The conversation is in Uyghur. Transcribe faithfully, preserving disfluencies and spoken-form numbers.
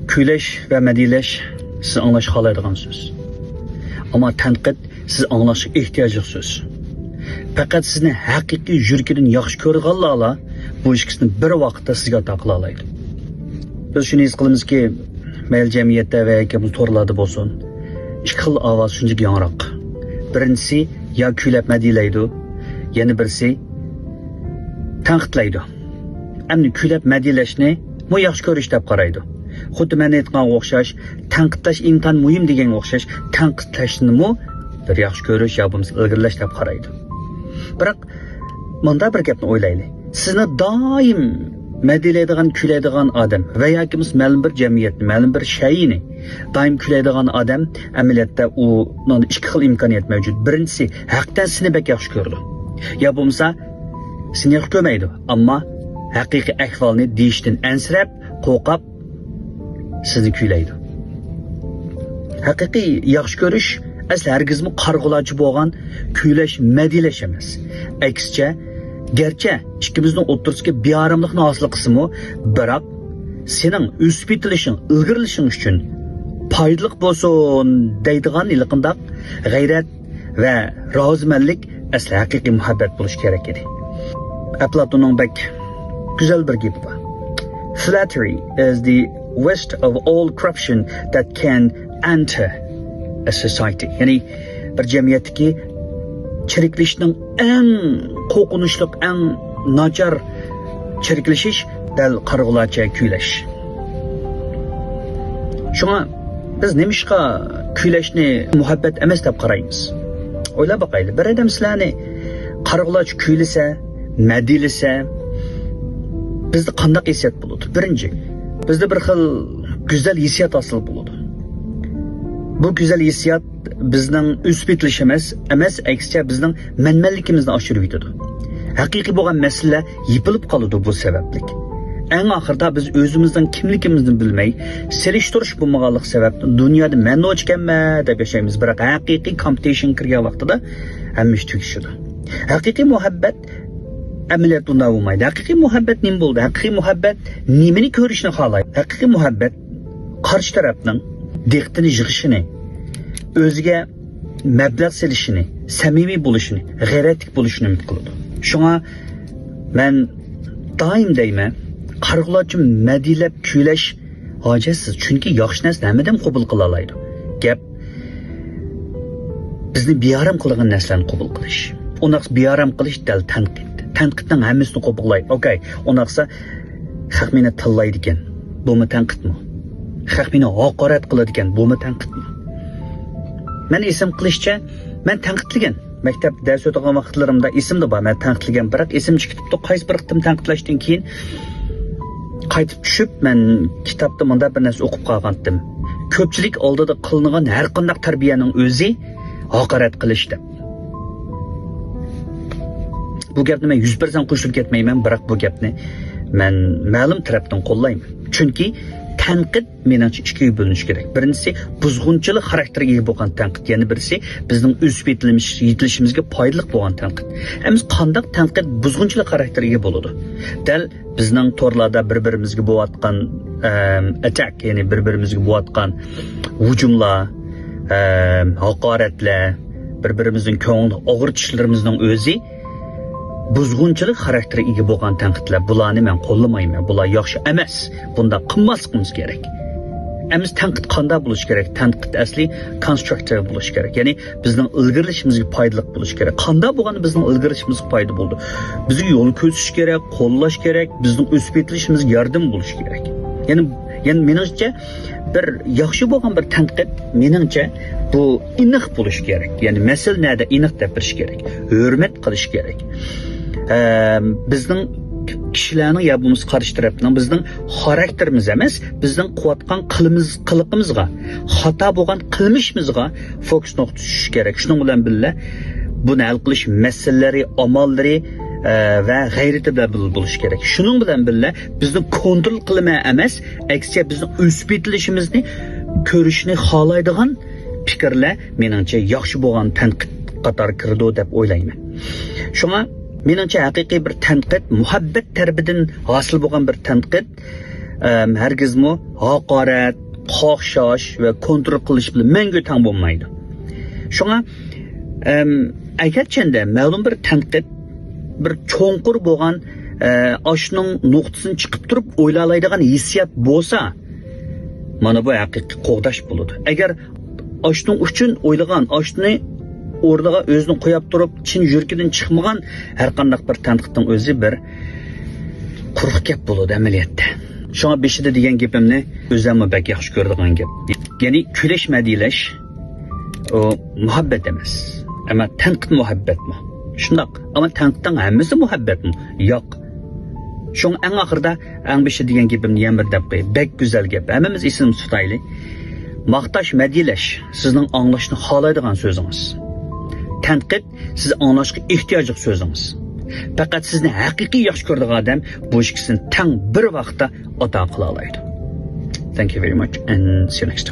كۈيلەش ۋە مەدھىيەلەش سىز ئاڭلاشقا خالايدىغان سۆز. ئەمما تەنقىد سىز ئاڭلاشقا ئېھتىياجلىق سۆز. پەقەت سىزنى ھەقىقىي يۈرىكىدىن ياخشى كۆرىدىغانلارلا بۇ ئىككىسىنى بىر ۋاقىتتا سىزگە ئاتا قىلالايدۇ. بىز شۇنى ھېس قىلىمىزكى، مەيلى جەمئىيەتتە ۋە ياكى بۇ تورلاردا بولسۇن، ئىككى خىل ئاۋاز شۇنچىلىك ياڭراق. بىرىنچىسى يا كۈيلەپ مەدھىيەلەيدۇ، يەنە بىرسى تەنقىدلەيدۇ. ئەمدى كۈيلەپ مەدھىيەلەشنىمۇ ياخشى كۆرۈش دەپ قارايدۇ. خۇددى مەن ئېيتقانغا ئوخشاش، تەنقىدلەش ئىنتايىن مۇھىم دېگەنگە ئوخشاش، تەنقىدلەشنىمۇ بىر ياخشى كۆرۈش يا بولمىسا ئىلگىرىلەش دەپ قارايدۇ. بىراق، مۇنداق بىر گەپنى ئويلايلى. سىزنى دائىم مەدھىيەلەيدىغان، كۈيلەيدىغان ئادەم ۋە ياكى بولمىسا مەلۇم بىر جەمئىيەتنى، مەلۇم بىر شەيئىنى دائىم كۈيلەيدىغان ئادەم، ئەمەلىيەتتە ئۇنىڭدا ئىككى خىل ئىمكانىيەت مەۋجۇت. بىرىنچىسى، ھەقىقەتەن سېنى بەك ياخشى كۆرىدۇ. يا بولمىسا سېنى ياخشى كۆرمەيدۇ، ئەمما ھەقىقىي ئەھۋالنى دېيىشتىن ئەنسىرەپ، قورقۇپ، سىزنى كۈيلەيدۇ. ھەقىقىي ياخشى كۆرۈش ئەسلى ھەرگىزمۇ قارىغۇلارچە بولغان كۈيلەش، مەدھىيەلەش ئەمەس. ئەكسىچە، گەرچە ئىككىمىزنىڭ ئوتتۇرىسىدىكى بىئاراملىقنى ھاسىل قىلسىمۇ، بىراق سېنىڭ ئۆسۈپ يېتىلىشىڭ، ئىلگىرىلىشىڭ ئۈچۈن پايدىلىق بولسۇن دەيدىغان ھېلىقىنداق غەيرەت ۋە رازىمەنلىك ئەسلى ھەقىقىي مۇھەببەت بولۇشى كېرەك ئىدى. ئەپلاتوننىڭ بەك گۈزەل بىر گېپى بار. Flattery is the worst of all corruption that can enter a society. يەنى بىر جەمئىيەتتىكى چىرىكلىشىشنىڭ ئەڭ قورقۇنچلۇق، ئەڭ ناچار چىرىكلىشىش دەل قارىغۇلارچە كۈيلەش. شۇڭا بىز نېمىشقا كۈيلەشنى مۇھەببەت ئەمەس دەپ قارايمىز؟ ئويلاپ باقايلى، بىر ئادەم سىلەرنى قارىغۇلارچە كۈيلىسە، مەدھىيەلىسە، بىزدە قانداق ھېسسىيات بولىدۇ؟ بىرىنچى، بىزدە بىر خىل گۈزەل ھېسسىيات ھاسىل بولىدۇ. بۇ گۈزەل ھېسسىيات بىزنىڭ ئۆسۈپ يېتىلىش ئەمەس، ئەمەس، ئەكسىچە بىزنىڭ مەنمەنلىكىمىزنى ئاشۇرۇۋېتىدۇ. ھەقىقىي بولغان مەسىلىلەر يېپىلىپ قالىدۇ بۇ سەۋەبلىك. ئەڭ ئاخىرىدا بىز ئۆزىمىزنىڭ كىملىكىمىزنى بىلمەي، سېلىشتۇرۇش بولمىغانلىق سەۋەبتىن دۇنيادا مەن نوچىكەنمەن دەپ ياشايمىز. بىراق ھەقىقىي كومپېتىشنغا كىرگەن ۋاقتىدا ھەممە ئىش تۈگىشىدۇ. ھەقىقىي مۇھەببەت ئەمەلىيەتتە ئۇنداق بولمايدۇ. ھەقىقىي مۇھەببەت نېمە بولىدۇ؟ ھەقىقىي مۇھەببەت نېمىنى كۆرۈشنى خالايدۇ؟ ھەقىقىي مۇھەببەت قارشى تەرەپنىڭ دىققىتىنى يىغىشىنى، ئۆزىگە مەبلەغ سېلىشىنى، سەمىمىي بولۇشىنى، غەيرەتلىك بولۇشىنى ئۈمىد قىلىدۇ. شۇڭا مەن دائىم دەيمەن، قارىغۇلارچە مەدھىيەلەپ كۈيلەش ھاجەتسىز، چۈنكى ياخشى نەرسىنى ھەممىدىن قوبۇل قىلالايدۇ. گەپ بىزنى بىئارام قىلىدىغان نەرسىلەرنى قوبۇل قىلىش. ئۇنداقسا بىئارام قىلىش دەل تەنقىد. تەنقىدنىڭ ھەممىسىنى قوبۇل قىلاي. ئوكەي. ئۇنداقسا خەق مېنى تىللايدىكەن. بۇمۇ تەنقىدمۇ؟ خەق مېنى ھاقارەت قىلىدىكەن. بۇمۇ تەنقىدمۇ؟ مەن ئېسىم قىلىشىچە، مەن تەنقىدلىگەن. مەكتەپتە دەرس ئۆتىدىغان ۋاقىتلىرىمدا ئېسىمدە بار، مەن تەنقىدلىگەن، بىراق ئېسىمدىن چىقىپ كېتىپتۇ، قايسى بىر قېتىم تەنقىدلەشتىن كېيىن قايتىپ چۈشۈپ، مەن كىتابتا مۇنداق بىر نەرسە ئوقۇپ قالغانتىم. كۆپچىلىك ئالدىدا قىلىنغان ھەر قانداق تەربىيەنىڭ ئۆزى ھاقارەت قىلىش دەپ. بۇ گەپنى مەن يۈز پىرسەنت قوشۇلۇپ كەتمەيمەن، بىراق بۇ گەپنى مەن مەلۇم تەرەپتىن قوللايمەن. چۈنكى تەنقىد مېنىڭچە ئىككىگە بۆلۈنۈشى كېرەك. بىرىنچىسى بۇزغۇنچىلىق خاراكتېرىگە ئىگە بولغان تەنقىد، يەنە بىرسى بىزنىڭ ئۆسۈپ يېتىلىش-، يېتىلىشىمىزگە پايدىلىق بولغان تەنقىد. ئەمىسە قانداق تەنقىد بۇزغۇنچىلىق خاراكتېرىگە ئىگە بولىدۇ؟ دەل بىزنىڭ تورلاردا بىر-بىرىمىزگە بولۇۋاتقان، ئەم، ئەتەك، يەنى بىر-بىرىمىزگە بولۇۋاتقان ھۇجۇملار، ئەم، ھاقارەتلەر، بىر-بىرىمىزنىڭ كۆڭلىنى ئاغرىتىشلىرىمىزنىڭ ئۆزى بۇزغۇنچىلىق خاراكتېرىگە ئىگە بولغان تەنقىدلەر. بۇلارنى مەن قوللىمايمەن. بۇلار ياخشى ئەمەس. بۇنداق قىلماسلىقىمىز كېرەك. ئەمىسە تەنقىد قانداق بولۇشى كېرەك؟ تەنقىد ئەسلى كونسترۇكتىۋ بولۇشى كېرەك. يەنى بىزنىڭ ئىلگىرىلىشىمىزگە پايدىلىق بولۇشى كېرەك. قانداق بولغاندا بىزنىڭ ئىلگىرىلىشىمىزغا پايدا بولىدۇ؟ بىزگە يول كۆرسىتىش كېرەك، قوللاش كېرەك، بىزنىڭ ئۆسۈپ يېتىلىشىمىزگە ياردىمى بولۇشى كېرەك. يەنى، يەنى مېنىڭچە، بىر ياخشى بولغان بىر تەنقىد، مېنىڭچە، بۇ ئېنىق بولۇشى كېرەك. يەنى مەسىلە نەدە، ئېنىق دەپ بېرىش كېرەك. ھۆرمەت قىلىش كېرەك. ئەم، بىزنىڭ كىشىلەرنىڭ يا بولمىسا قارشى تەرەپنىڭ بىزنىڭ خاراكتېرىمىز ئەمەس، بىزنىڭ قىلىۋاتقان قىلىمىز-، قىلىقىمىزغا، خاتا بولغان قىلمىشىمىزغا فوكۇس نۇقتا تۇتۇش كېرەك. شۇنىڭ بىلەن بىللە، بۇنى ھەل قىلىش مەسىلىلىرى، ئاماللىرى، ئە، ۋە غەيرىتى بىلەن بىللە بولۇشى كېرەك. شۇنىڭ بىلەن بىللە، بىزنى كونترول قىلىمەن ئەمەس، ئەكسىچە بىزنىڭ ئۆسۈپ يېتىلىشىمىزنى كۆرۈشنى خالايدىغان پىكىرلەر، مېنىڭچە، ياخشى بولغان تەنقىد قاتارىغا كىرىدۇ دەپ ئويلايمەن. شۇڭا، مېنىڭچە، ھەقىقىي بىر تەنقىد، مۇھەببەت تەرىپىدىن ھاسىل بولغان بىر تەنقىد، ئەم، ھەرگىزمۇ ھاقارەت، قاقشاش ۋە كونترول قىلىش بىلەن مەڭگۈ تەڭ بولمايدۇ. شۇڭا، ئەم، ئەگەرچەندە مەلۇم بىر تەنقىد بىر چوڭقۇر بولغان، ئە، ئاشۇنىڭ نۇقتىسىنى چىقىپ تۇرۇپ ئويلالايدىغان ھېسسىيات بولسا، مانا بۇ ھەقىقىي قوغداش بولىدۇ. ئەگەر ئاشۇنىڭ ئۈچۈن ئويلىغان، ئاشۇنى ئورنىغا ئۆزىنى قويۇپ تۇرۇپ، چىن يۈرىكىدىن چىقمىغان ھەر قانداق بىر تەنقىدنىڭ ئۆزى بىر قۇرۇق گەپ بولىدۇ ئەمەلىيەتتە. شۇڭا بېشىدا دېگەن گېپىمنى ئۆزۈممۇ بەك ياخشى كۆرىدىغان گەپ. يەنى كۈلەش، مەدھىيەلەش، ئۇ مۇھەببەت ئەمەس. ئەمما تەنقىد مۇھەببەتمۇ؟ شۇنداق. ئەمما تەنقىدنىڭ ھەممىسى مۇھەببەتمۇ؟ ياق. شۇڭا ئەڭ ئاخىرىدا ئەڭ بېشى دېگەن گېپىمنى يەنە بىر دەپ قوياي. بەك گۈزەل گەپ. ھەممىمىز ئېسىمىزدە تۇتايلى. ماختاش، مەدھىيەلەش سىزنىڭ ئاڭلاشنى خالايدىغان سۆزىڭىز. تەنقىد سىز ئاڭلاشقا ئېھتىياجلىق سۆزىڭىز. پەقەت سىزنى ھەقىقىي ياخشى كۆرىدىغان ئادەم بۇ ئىككىسىنى تەڭ بىر ۋاقىتتا ئاتا قىلالايدۇ. Thank you very much and see you next time.